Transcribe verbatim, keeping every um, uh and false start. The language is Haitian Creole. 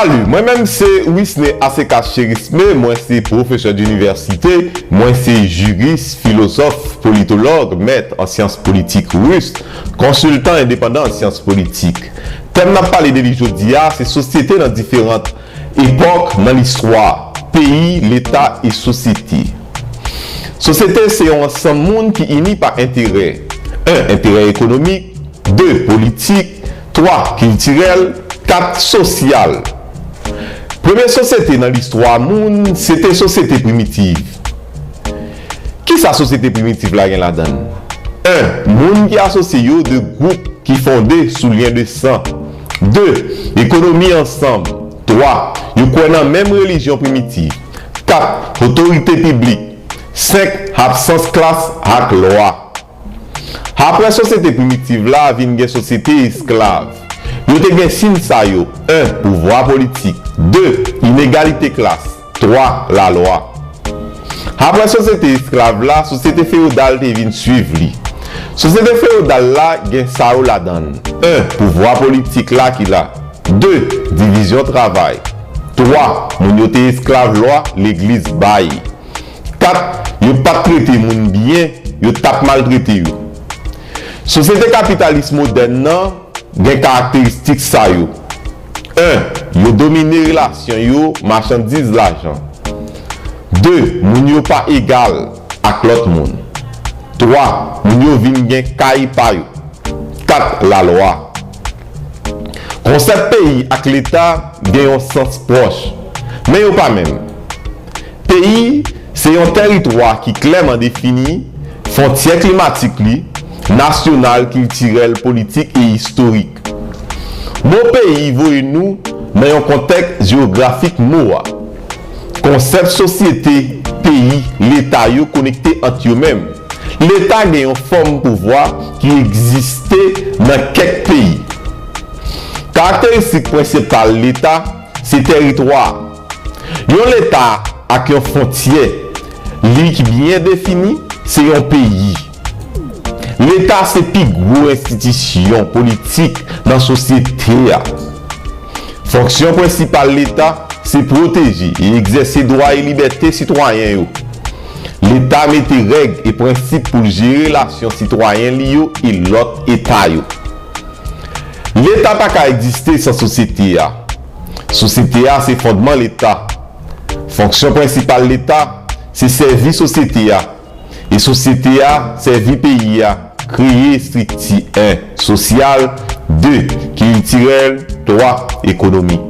Salut, mwen menm se Wisner Asekas Cherisme, mwen se pwofesè dinivèsite, mwen se jiris, filozòf, politològ, mèt an syans politik ris, konsiltan endepandan an syans politik. Tèm n ap pale de li jodi a, se sosyete nan diferan epòk nan listwa, peyi, leta e sosyete. Sosyete se yon ansanm moun ki ini pa enterè. En, enterè ekonomik, de, politik, twa, kiltirèl, kat, sosyal. Premye sosyete nan listwa moun, se te sosyete primitiv. Kisa sosyete primitiv la gen ladan l? En, moun ki asosye yo de gwoup ki fonde sou lyen de san. De, ekonomi ansanm. Twa, yo kwè nan menm relijyon primitiv. Kat, otorite piblik. Senk, absans klas ak lwa. Apre sosyete primitiv la, vin gen sosyete esklav. Yo te gen siy sa yo: en, pouvwa politik. De, inegalite klas. Twa, lalwa. Apre sosyete esklav la, sosyete feyodal te vin swiv li. Sosyete feyodal la gen sa yo ladan l: en, pouvwa politik la ki la. De, divizyon travay. Twa, moun yo te esklav lwa legliz bay. Kat, yo pa t trete moun byen, yo t ap maltrete yo. Sosyete kapitalis modèn nan gen karakteristik sa yo: en, yo domine relasyon yo, machandiz, lajan. De, moun yo pa egal ak lòt moun. Twa, moun yo vin gen kay pa yo. Kat, lalwa. Konsèp peyi ak leta gen yon sans pwòch, men yo pa menm. Peyi se yon tèritwa ki klèman defini, fwontyè klimatik li, nasyonal, kiltirèl, politik e istorik. Mo peyi voye nou nan yon kontèks jewografik mo a. Konsèp sosyete, peyi, leta yo konekte ant yo menm. Leta gen yon fòm pouvwa ki egziste nan kèk peyi. Karakteristik prensipal leta se tèritwa. Yon leta ak yon fwontyè, li ki byen defini, se yon peyi. Leta se pi gwo enstitisyon politik nan sosyete a. Fonksyon prensipal leta se pwoteje e egzèse dwa e libète sitwayen yo. Leta mete règ e prensip pou l jere relasyon sitwayen li yo e lòt eta yo. Leta pa ka egziste san sosyete a. Sosyete a se fondman leta. Fonksyon prensipal leta se sèvi sosyete a. E sosyete a sèvi peyi a, kreye estrikti, en, sosyal, de, kiltirèl, twa, ekonomik.